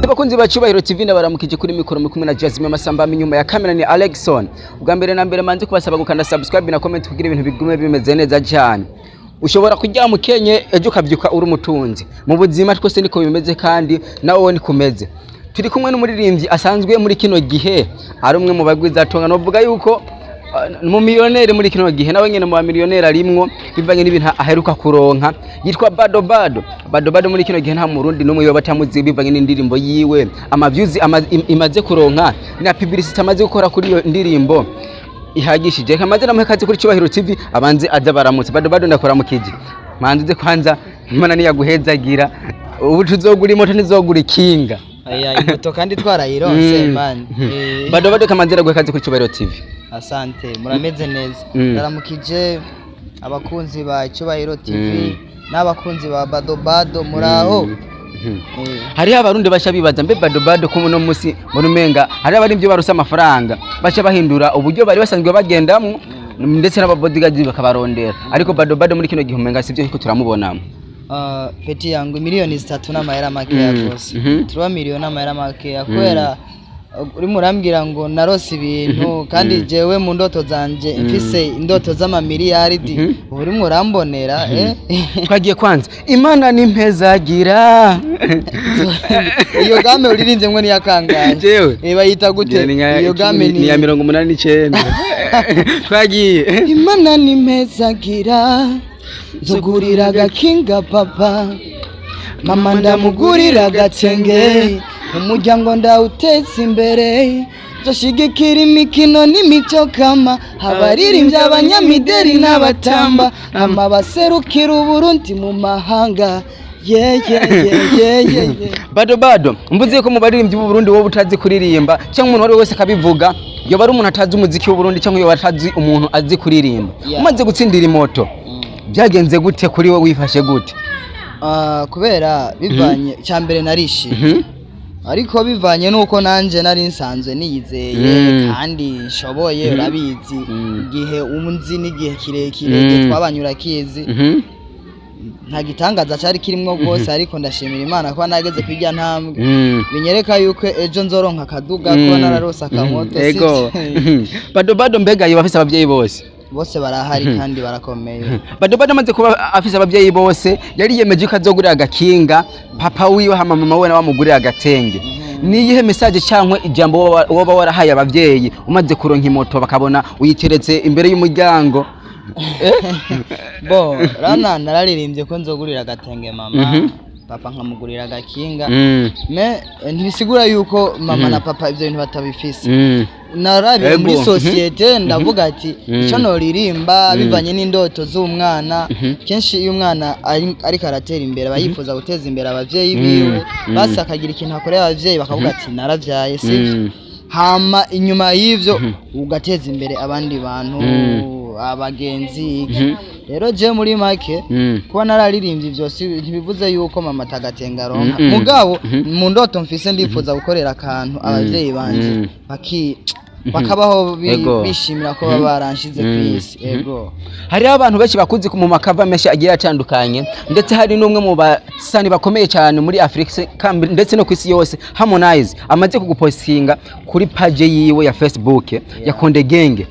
Abakunzi ba Cyubahiro TV, ndabaramukije. Kuri mikoro muri kumwe na Jasmine Masamba, inyuma ya kamera ni Alexon. Ubwa mbere na mbere manze kubasaba gukanda subscribe na comment kugira ibintu bigume bimeze neza cyane. Ushobora kuryama ukenye, ejo ukabyuka uri umutunzi. Mu buzima twese niko bimeze, kandi nawe wowe niko umeze. Turi kumwe n'umuririmbyi asanzwe muri kino gihe ari umwe mu bagwizatunga, novuga yuko mu miliyoneri muri kino gihe, nawe nyene mu bamiliyoneri arimwo bivanye n'ibintu aheruka kuronka. Yitwa Bado Bado. Bado Bado muri kino gihe nta murundi n'umwe yoba atamuzi, bivanye n'indirimbo yiwe, ama views imaze kuronka na publicity amaze gukora kuri iyo ndirimbo ihagishije. Reka maze namuhe kazi kuri Cyubahiro TV, abanze aza baramutse. Bado Bado, ndakuramukije. Manze uze kwanza, Imana niyaguhezagira ubu tuzogura imoto, ntizogura ikinga. Aya imoto kandi twarayironse, man. Bado Bado, kamanze raguhe kazi kuri Cyubahiro TV. Asante, murameze neza. Ndaramukije abakunzi ba Cyubahiro TV n'abakunzi ba Bado Bado, muraho. Hariho abarundi basha bibaza: mbe Bado Bado ko uno musi mbona umenga hariho abarimvyo barose amafaranga, basha bahindura uburyo bari basanzwe bagendamwo, ndetse n'ababodyguard bakabarondera, ariko Bado Bado muri kino gihe umenga sivyo ko turamubonamo? Petit yangu, 3 miliyoni n'amahera makeya gose. 3 miliyoni n'amahera makeya, kubera urimo urambwira ngo narose ibintu, kandi jewe mu ndoto zanje mfise indoto z'amamiliyaridi. Ubu urimo urambonera, eh? Twagiye kwanza, Imana nimpezagira. Iyo gamme uririmbye ngo niya kangahe? Jewe? Bayita gute iyo gamme? Ni ya 89. Twagiye. Imana nimpezagira nzugurira agakinga papa, mama ndamugurira agatenge, umuryango ndawuteza imbere, nzoshigikira imikino n'imico kama, abaririmbyi, abanyamideri n'abatamba, ama baserukira Uburundi mu mahanga. Ye ye ye ye ye ye. Bado Bado, mvuze ko mu baririmbyi b'u Burundi wowe utazi kuririmba, cyangwa umuntu uwo ari we wese akabivuga, yoba ari umuntu atazi umuziki w'u Burundi, cyangwa yoba atazi umuntu azi kuririmba. Umaze gutsindira imoto, byagenze gute kuri wowe? Wifashe gute? Ah, kubera bivanye, cya mbere narishimye, ariko bivanye n'uko nanje nari nsanzwe niyizeye kandi nshoboye, urabizi, igihe unzi n'igihe kirekire, igihe twabanye urakizi, nta gitangaza cyari kirimwo rwose, ariko ndashimira Imana kuba nageze kwirya ntambwe. Binyereka yuko ejo nzoronka akaduga, kuba nararose akamoto. Ego. Sivyo? Bado Bado, mbega yoba afise abavyeyi bose? Bose barahari kandi barakomeye. Bado Bado amaze kuba afise abavyeyi bose, yari yiyemeje ko azogurira agakinga papa wiwe, hama mama we nawe amugurira agatenge. Niyihe message cyangwa ijambo woba warahaye abavyeyi umaze kuronka imoto, bakabona uyiteretse imbere y'umuryango? Bo rana nararirimbye ko nzogurira agatenge mama, papa nkamugurira agakinga. Mais ntibisigura yuko mama na papa ivyo bintu batabifise. Narabiye muri société, ndavuga ati icyo noririmba bivanye n'indoto z'umwana. Kenshi iyo umwana ariko aratera imbere, aba yifuza guteza imbere abavyeyi biwe, basi akagira ikintu akorera abavyeyi, bakavuga ati naravyaye, sivyo? Hama inyuma y'ivyo ugateza imbere abandi bantu, abagenzi. Rero je muri make, kuba nararirimbye ivyo ntibivuze yuko mama atagatenga aronka, mugabo mu ndoto mfise ndifuza gukorera akantu abavyeyi banje, bakabaho bishimira ko baba baranshize ku isi. Ego. Hariho abantu benshi bakuzi mu ma cover menshi agiye atandukanye, ndetse hari n'umwe mu basani bakomeye cyane muri Afurika ndetse no ku isi yose, Harmonize, amaze kugupostinga kuri page yiwe ya Facebook ya Konde Genge.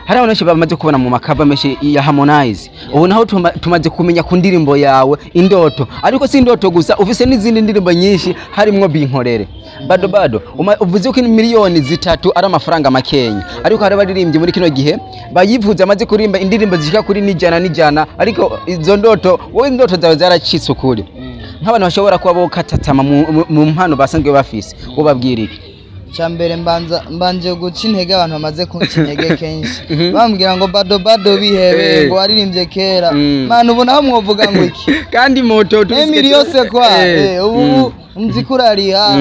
Hari abantu benshi bamaze kubona mu ma cover menshi ya Harmonize. Ubu naho tumaze kumenya ku ndirimbo yawe Indoto, ariko si Indoto gusa, ufise n'izindi ndirimbo nyinshi harimwo Binkorere. Bado Bado, uvuze ko 3 miliyoni ari amafaranga makenya, ariko hari abaririmbyi muri kino gihe bayivuze amaze kuririmba indirimbo zishika kuri n'ijana n'ijana, ariko izo ndoto, wowe indoto zawe zaracitse ukuri. Nk'abantu bashobora kuba bokatatama mu mpano basanzwe bafise, wobabwira iki? Icya mbere, mbanza mbanje guca intege abantu bamaze kunca intege kenshi, bambwira ngo Bado Bado bihebe, ngo waririmbye kera. Mana, ubu naho mwovuga ngo iki? Kandi moto Emiri yose kwa ubu nzi kurariha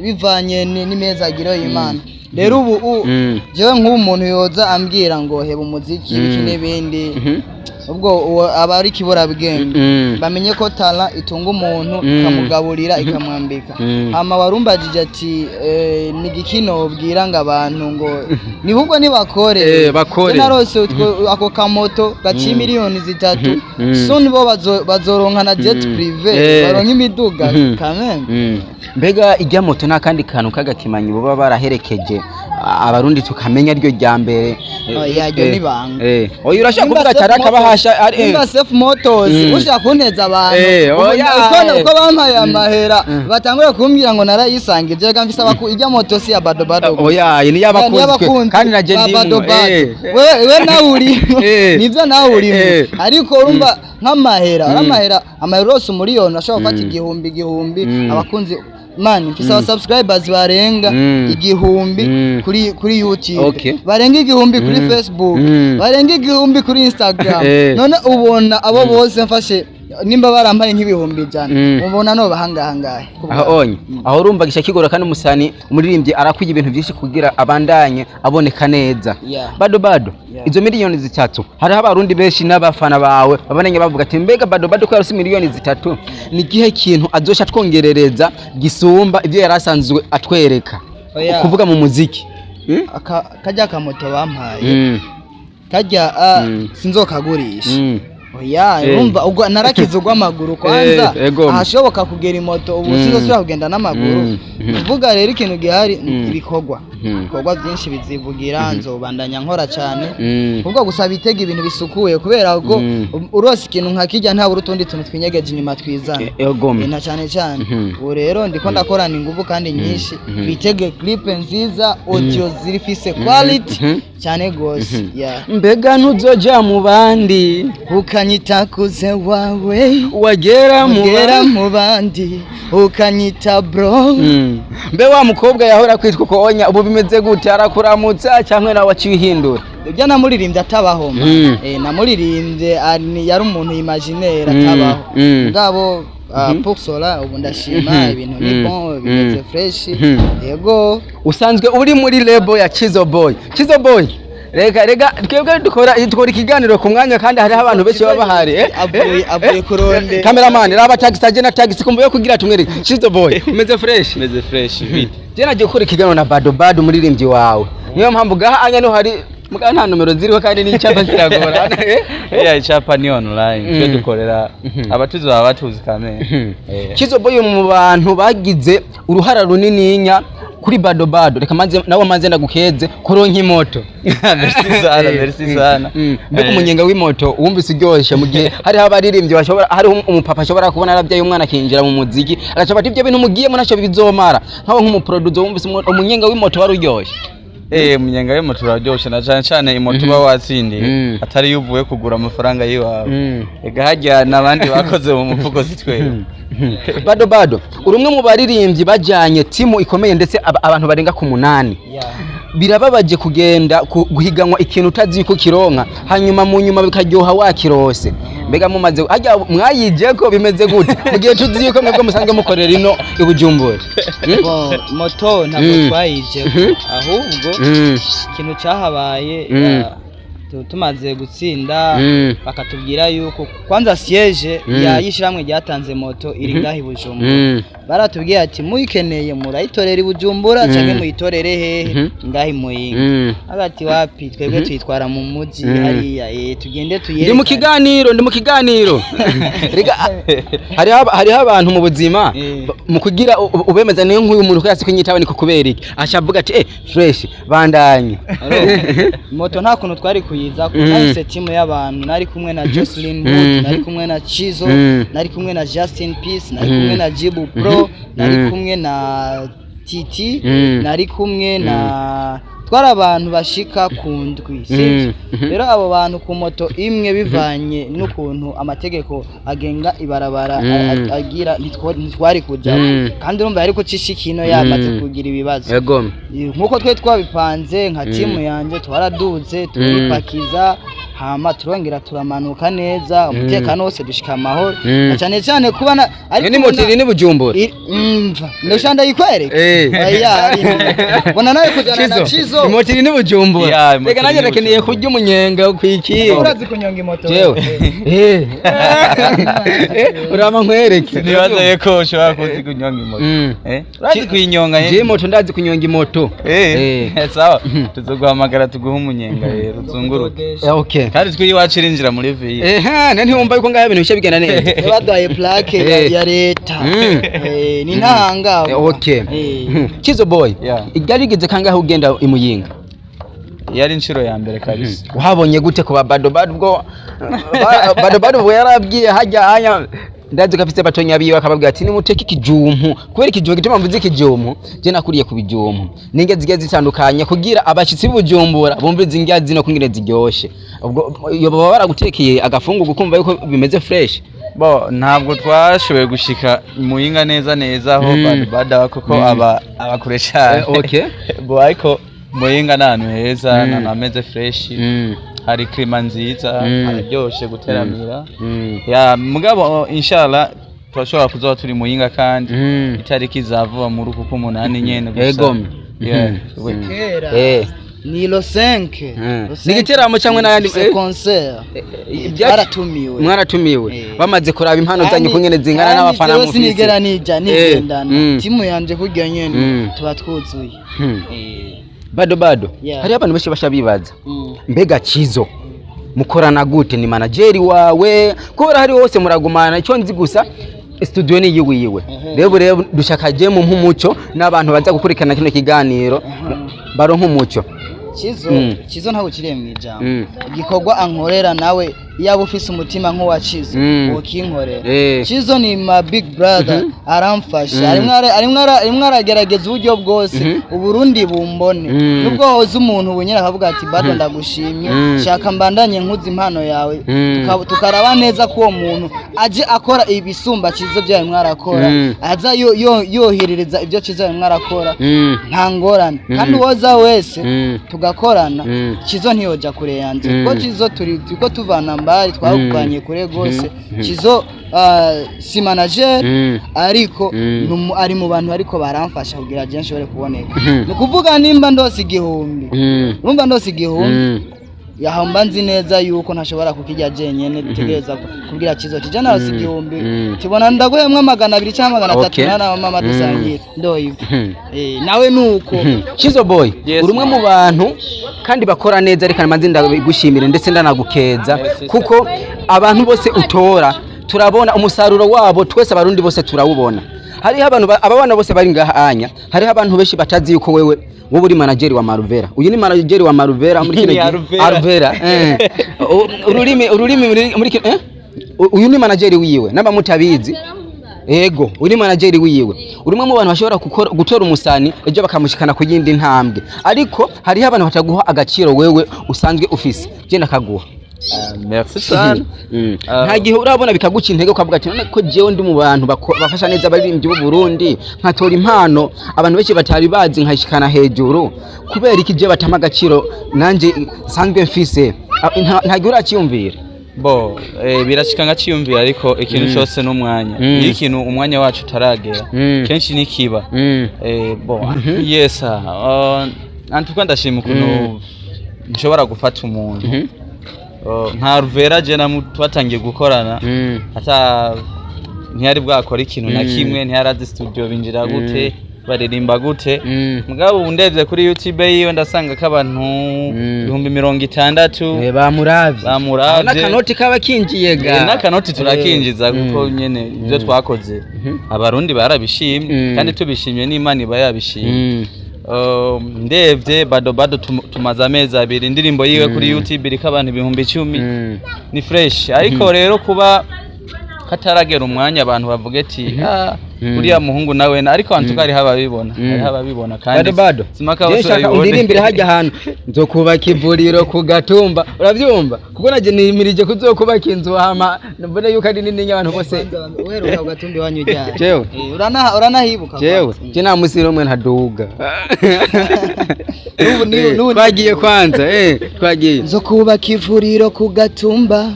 bivanye n'imezagiro y'Imana. Rero ubu jewe nk'ubu umuntu yoza ambwira ngo heba umuziki, ibiki n'ibindi, ubwo uwo aba ari kiburabwenge. Bamenye ko talent itunga umuntu, ikamugaburira, ikamwambika. Hama warumbajije ati ni igiki nobwira ngo abantu ngo nibubwo nibakore. Bakore. Je narose ako kamoto gaciye miliyoni 3. Soon bo bazoronka na jet privé, baronka imiduga kameme. Mbega ijya moto n'akandi kantu k'agakimanyi baba baraherekeje, abarundi tukamenya ryo rya mbere? Oya, ryo ni banga. Oya, urashaka kuvuga ati arakabahasha ari Nimba Safe Motors ushaka kunteza abantu, Oya, uko bampaye amahera, batangura kumbwira ngo narayisangije. Reka mfise ijya moto si ya bado bado gusa. Oya, ni Ni y'abakunzi y'abakunzi kandi na je ba ndimwo. bado bado. We nawe urimo, nivyo, nawe urimo, ariko urumva nk'amahera, amahera urose umuriyoni, ashobora gufata igihumbi igihumbi. Abakunzi man, mfise aba subscribers barenga 1000 kuri YouTube, barenga 1000 kuri Facebook, barenga 1000 kuri Instagram. None ubona abo bose mfashe, nimba barampaye nk'ibihumbi 100, ubona no bahangahangahe? Aho onye aho urumva gisha kigora, kandi umusani umuririmbyi arakwiye ibintu byinshi kugira abandanye aboneka neza. Bado bado, izo miliyoni 3, hariho abarundi benshi n'abafana bawe babonanye bavuga ati mbega bado bado ko yarose miliyoni 3, ni igihe kintu azosha twongerereza gisumba ibyo yari asanzwe atwereka? Oya. Kuvuga mu muziki. Kajya kamoto bampaye, kajya sinzokagurisha. Oya, urumva ubwo narakize ugw'amaguru kwanza. Ego. Ahashoboka kugera imoto ubu, sinzosubira kugenda n'amaguru. Kuvuga rero ikintu gihari, ibikorwa, ibikorwa byinshi bizivugira. Nzobandanya nkora cyane, ubwo gusa bitega ibintu bisukuye, kubera ko urose ikintu nka kijya ntabura utundi tuntu twinyegeje inyuma twizana. Ego. Na cyane cyane ubu rero ndiko ndakorana ingufu kandi nyinshi. Bitege clip nziza, audio zirifise quality cyane gose, yeah. Mbega ntuzoja mu bandi Ukanyita kuze wawe, wagera mu ugera bandi mu bandi ukanyita bro. Mbe wa mukobwa yahora kwitwa uko onya, ubu bimeze gute? Arakuramutsa cyangwa nawe waciye uhindura? Ibyo namuririmbye atabaho ma. Namuririmbye yari umuntu imaginaire, atabaho. Mugabo pour cela ubu ndashima, ibintu ni bon, bimeze fresh. Yego. Usanzwe uri muri label ya Chizo Boy. Chizo Boy, reka reka, twebwe dukora ikiganiro ku mwanya, kandi hariho abantu benshi baba bahari. Avuye kurondera. Cameraman, raba taxi aje na taxi kumva yo kugira tumwereke. Chizo Boy, umeze fresh? Meze fresh, bite? Je nagiye gukora ikiganiro na Bado Bado, umuririmbyi wawe, niyo mpamvu gaha anya niho hari muga nta nomero ziriho kandi n'icyapa kiragora. Yeah, icyapa ni online, twe dukorera abatuzi baba batuzi kame. Chizo Boy mu bantu bagize uruhara runininya kuri Bado Bado, reka maze nawe maze ndagukeze kuronka imoto. Merci sana, merci sana. Mbega umunyenga w'imoto wumvise uryoshye, mu gihe hariho abaririmbyi bashobora, hariho umupapa ashobora kubona arabyaye umwana akinjira mu muziki agaca ati ibyo bintu mugiyemo ntacyo bizomara, nk'aho nk'umuproducer wumvise umunyenga w'imoto wari uryoshye? Umunyenga w'imoto uraryoshe, na cane cane imoto uba watsindiye, atari iyo uvuye kugura amafaranga y'iwawe. Ega harya n'abandi bakoze mu mufuko, si twebwe. Bado Bado, uri umwe mu baririmbyi bajyanye timu ikomeye, ndetse abantu barenga ku 8. Birababaje kugenda guhiganwa ikintu utazi yuko kironka, hanyuma mu nyuma bikaryoha wakirose. Mbega mumaze hajya mwayije ko bimeze gute, mu gihe tuzi yuko mwebwe musanzwe mukorera ino i Bujumbura? Bon, moto ntabwo twayije, ahubwo ikintu cyahabaye, tumaze gutsinda, bakatubwira yuko kwanza siège ya yishiramwe ryatanze moto iri ngaho i Bujumbura. Baratubwiye ati muyikeneye murayitorera i Bujumbura canke muyitorere hehe? Ngaho i Muyinga. Agati wapi, twebwe tuyitwara mu muji hariya, tugende Ndi mu tuyerekane. kiganiro, ndi mu kiganiro. Rega hariho abantu mu buzima mu kugira ubemeza, niyo nk'uyu muntu ko yasi kunyitaba niko kubera iki, aca avuga ati fresh bandanye. Moto nta kuntu twari kuyiza ko nahise timu y'abantu, nari kumwe na Jocelyn Wood, nari kumwe na Chizo, nari kumwe na Justin Peace, nari kumwe na Jibu Pro, nari kumwe na Titi, nari kumwe na twari abantu bashika ku 7, sivyo? Rero abo bantu ku moto imwe, bivanye n'ukuntu amategeko agenga ibarabara agira, ntitwari kuja, kandi urumva yari kucisha ikino yamaze kugira ibibazo. Yego. Nkuko twe twabipanze nka timu yanjye, twaraduze turipakiza. Hama turongera turamanuka neza, umutekano wose, dushika amahoro. Na cyane cyane kuba na Iyo ni moto iri ni Bujumbura. Mva ndashaka ndayikwereka. Oya, bona nawe kujana na Chizo. Imoto iri ni Bujumbura. Ya, imoto Reka iri nanjye ni ndakeneye Bujumbura. kurya umunyenga kwikinga. Urazi kunyonga imoto? Jewe urama nkwereke. Nibaza yuko ushobora kuzi kunyonga imoto. Urazi kuyinyonga? Je, moto ndazi kunyonga imoto. Sawa, tuzoguhamagara tuguhe umunyenga rero uzunguruke. Okay. Kandi twe iwacu irinjira muri ville. None ntiwumva yuko ngaho ibintu bisha bigenda neza? Baduhaye plaque ya leta. Ni ntahangagwa. Okay. Chizo Boy, Yeah. igari rigeze kangahe ugenda imuyinga? Yari inshuro ya mbere kabisa. Wahabonye gute kuba Bado Bado? Ubwo Bado Bado ubwo yarabwiye hajya hanya, ndazi ko afise batonya biwe, akababwira ati nimuteke ikijumpu, kubera ikijumpu gituma mvuze ikijumpu, je nakuriye ku bijumpu n'indya zigiye zitandukanye, kugira abashitsi b'Ubujumbura bumve izi ndya zino kungene ziryoshe. Ubwo iyo baba baragutekeye agafungu, kumva yuko bimeze fresh? Bo, ntabwo twashoboye gushika Muyinga neza neza aho Bado Bado, kuko aba kure cyane. Bo, ariko Muyinga ni ahantu heza, ni ahantu hameze fresh, hari climat nziza, hararyoshe guteramira. Ya, mugabo inshallah turashobora kuzoba turi Muyinga kandi itariki za vuba muri uku k'umunani nyene gusa. Ego. Yeah. Kera. Ni lo 5. Ni igiteramo cyangwa n'ayandi? C'est concert. Twaratumiwe. Mwaratumiwe. Bamaze kuraba impano zanyu kungene zingana Kandi n'abafana jewe mufise. sinigera nija nigendana timu yanje, kurya nyene tuba twuzuye. Bado Bado, Yeah. hariho abantu benshi basha bibaza, mbega Chizo mukorana gute? Ni manageri wawe? Kubera hari hose muragumana, icyo nzi gusa studio ni yiwiwe. Rero dushaka je mu nk'umuco n'abantu baza gukurikirana kino kiganiro baronka umuco. Chizo, Chizo ntabwo kiriye mu ijambo. Igikorwa ankorera, nawe yaba ufise umutima nk'uwa Chizo wokinkorera. Chizo ni my big brother, aramfasha, arimwo aragerageza uburyo bwose Uburundi bumbone. Nubwo hoza umuntu ubu nyine akavuga ati: "Bado, ndagushimye, shaka mbandanye nkuze impano yawe." Tukaraba neza ko uwo muntu aje akora ibisumba Chizo byayo mwarakora, aza yoherereza ibyo Chizo yawe mwarakora, nta ngorane. Kandi uwoza wese tugakorana, Chizo ntiyoja kure yanje, kuko Chizo turiko tuvana mbali, twavanye kure gose. Chizo si manager, ariko ari mu bantu ariko baramfasha kugira je nshobore kuboneka. Ni ukuvuga nimba ndose 1000, urumva ndose 1000, yahamba nzi neza yuko ntashobora kukirya jenyene, dutegereza kubwira Chizo kija narose 1000, tubona ndaguhemwa 200 cyangwa 300, na mama dusangira ndoyiva. Nawe nuko. Chizo Boy, Yes, uri umwe mu bantu kandi bakora neza. Reka manze ndabigushimire ndetse ndanagukeza, kuko abantu bose utora turabona umusaruro wabo, twese Abarundi bose turawubona. Hariho abantu aba bana bose bari ngaha anya, hariho abantu benshi batazi yuko wewe wowe uri manageri wa Maruvera. Uyu ni manageri wa Maruvera muri kino Ni gihe. Aruvera. Aruvera, ururimi muri kino, uyu ni manageri wiwe namba mutabizi. Ego, uri manageri wiwe. Uri umwe mu bantu bashobora gutora umusani ejo bakamushikana ku yindi ntambwe. Ariko hariho abantu bataguha agaciro wewe usanzwe ufise. Je ndakaguha. Merci sana. Nta gihe urabona bikaguca intege, ukavuga ati none ko jewe ndi mu bantu bafasha neza abaririmbyi b'u Burundi, nkatora impano abantu benshi batari bazi nkayishikana hejuru, kubera iki je batama agaciro nanje nsanzwe mfise? Nta gihe uraciyumvira? Bo, birashika nkaciyumvira, ariko ikintu cyose n'umwanya. Iyo ikintu umwanya wacu utaragera, kenshi nikiba. Bo, yes, antuka ndashima ukuntu nshobora gufata umuntu nka Ruvera. Je namu twatangiye gukorana ata ntiyari bwakora ikintu na kimwe, ntiyarazi studio binjira gute, baririmba gute. Mugabo ubu ndevye kuri YouTube yiwe ndasanga ko abantu 60,000 Bamuravye. Bamuravye. N'akanoti kaba kinjiye ga. N'akanoti turakinjiza, kuko nyene ibyo twakoze Abarundi barabishimye, kandi tubishimye n'Imana iba yabishimye. Ndevye Bado Bado, tumaze amezi 2, indirimbo yiwe kuri YouTube iriko abantu 10,000. Ni fresh, ariko rero kuba kataragera umwanya abantu bavuga ati ah, Uriya muhungu nawe ariko antuka hariho ababibona, hariho ababibona kandi Bado bado simaka Je bose nshaka babibone. undirimbire hajya ahantu nzokubaka ivuriro ku Gatumba, uravyumva? Kuko naje nimirije kuzokubaka inzu, hama mbone yuko ari nini abantu bose. Uheruka ugatumba iwanyu ryari? Jewe. Eh, uranahibuka Jewe kwanza? je nta musi rumwe ntaduga. N'ubu Twagiye kwanza, twagiye. Nzo kubaka ivuriro ku Gatumba,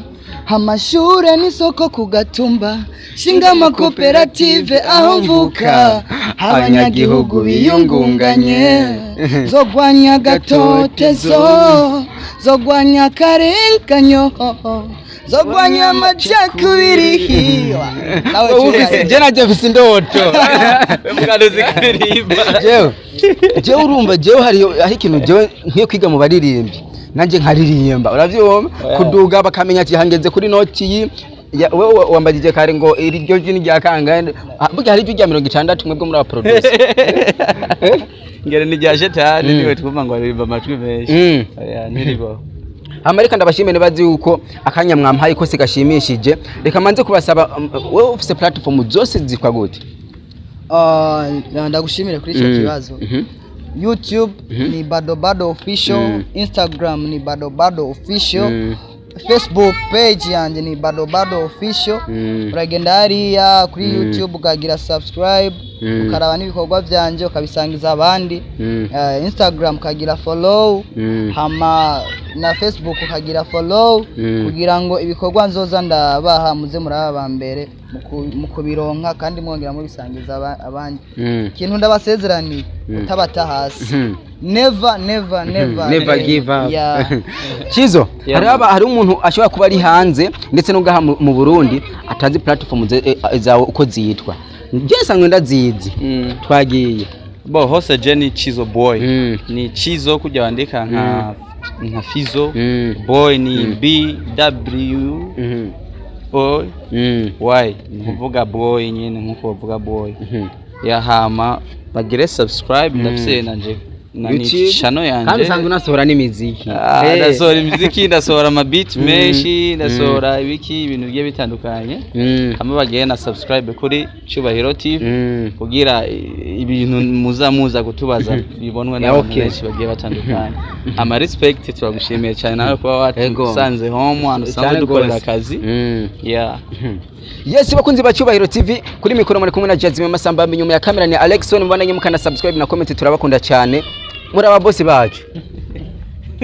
amashure n'isoko ku Gatumba, shinga amakoperative aho mvuka, abanyagihugu biyungunganye. Nzogwanya gatotezo, nzogwanya akarenganyo, nzogwanya amacakubiri. Nawe Wowe je naje mfise indoto. Mugabo uzi kuririmba. Jewe urumva, jewe hari ikintu jewe nkwiye kwiga mu baririmbyi, nanjye nkaririmba, uravyumva? Kuduga bakamenya ati hangeze kuri noti iyi. Wewe wambajije kare ngo iryo jwi ni rya kangahe? Ah, burya hari ijwi rya 60 mwebwe muri aba producer. Ngere ni rya shetani niwe twumva ngo aririmba amajwi menshi. Oya, ntiribo. Hama reka ndabashimire, nibazi yuko akanya mwampaye kose gashimishije. Reka manze kubasaba, wewe ufise platform zose zitwa gute? Ah, ndagushimire kuri icyo kibazo. YouTube ni Bado Bado Official, Instagram ni Bado Bado Official, Facebook page yanjye ni Bado Bado Official. Uragenda hariya kuri YouTube ukagira subscribe, ukaraba n'ibikorwa byanje, ukabisangiza abandi. Instagram ukagira follow, hama na Facebook ukagira follow, kugira ngo ibikorwa nzoza ndabaha muze muraba ba mbere mu kubironka, kandi mwongera mubisangiza abandi. Ikintu ndabasezeraniye, utabata hasi, never, never, never. Never give up. Yeah. Chizo, Yeah, hari man. hari umuntu ashobora kuba ari hanze ndetse no ngaha mu Burundi atazi platform zawe uko zitwa. Njye nsanzwe ndazizi. Twagiye. Bo hose je ni Chizo Boy. Ni Chizo kujya wandika nka Fizo. Boy ni B W O Y, ni kuvuga boy nyine nkuko bavuga boy. Yahama bagire subscribe, ndafise nanje na ni YouTube. channel yanje. Kandi usanzwe unasohora n'imiziki. Ah, ndasohora imiziki, ndasohora amabeat menshi, ndasohora ibiki, ibintu bigiye bitandukanye. Hamwe bagiye na subscribe kuri Cyubahiro TV kugira ibintu muza muza kutubaza bibonwe n'abantu benshi bagiye batandukanye. Ama respect, turagushimiye cyane nawe kuba watusanze home, ahantu usanzwe Cyane dukorera gose. akazi. Yeah. Yes, bakunzi ba Cyubahiro TV, kuri mikoro muri kumwe na Jazime Masamba, inyuma ya kamera ni Alexon. Mubandanye mukana subscribe na comment, turabakunda cyane, muri aba boss bacu.